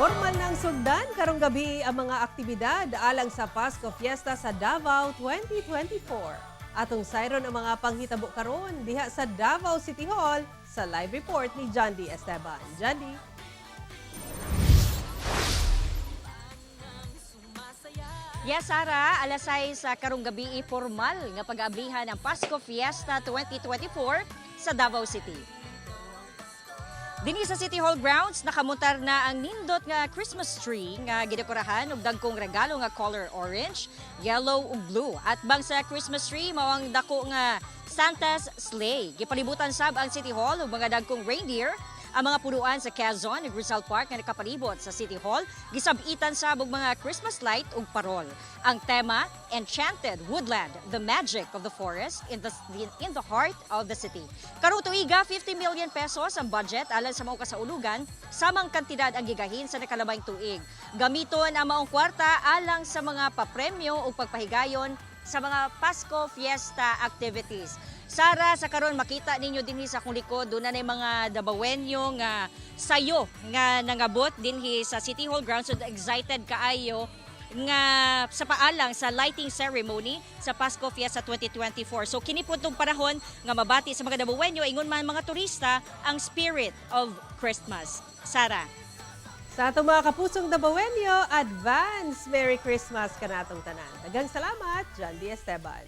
Formal nang sugdan karong gabi ang mga aktibidad alang sa Pasko Fiesta sa Davao 2024. Atong sayron ang mga panghitabo karon diha sa Davao City Hall sa live report ni John D. Esteban. John D. Yes, Sara, alas 6 sa karong gabi, formal nga pag-aablihan ang Pasko Fiesta 2024 sa Davao City. Dinhi sa City Hall grounds, nakamontar na ang nindot nga Christmas tree nga gidekorahan og dagkong regalo nga color orange, yellow ug blue. Atbang sa Christmas tree mao ang dako nga Santa's sleigh. Gipalibutan sab ang City Hall og mga dagkong reindeer. Ang mga punuan sa Quezon ug Rizal Park nga nakapalibot sa City Hall, gisabitan sab og mga Christmas light ug parol. Ang tema, Enchanted Woodland, the magic of the forest in the heart of the city. Karong tuiga, 50 million pesos ang budget alang sa mao kasaulugan, samang kantidad ang gigahin sa nakalabayng tuig. Gamiton ang maong kwarta alang sa mga papremyo ug pagpahigayon sa mga Pasko Fiesta activities. Sara, sa karon makita ninyo dinhi sa akong likod, duna na mga Dabawenyo nga sayo nga nangabot dinhi sa City Hall grounds. So excited kaayo nga sa paalang sa lighting ceremony sa Pasko Fiesta 2024. So kini po tong panahon nga mabati sa mga Dabawenyo ingon man mga turista ang spirit of Christmas. Sara. Sa atong mga kapusong Dabawenyo, advance Merry Christmas kanatong tanan. Daghang salamat, John D. Esteban.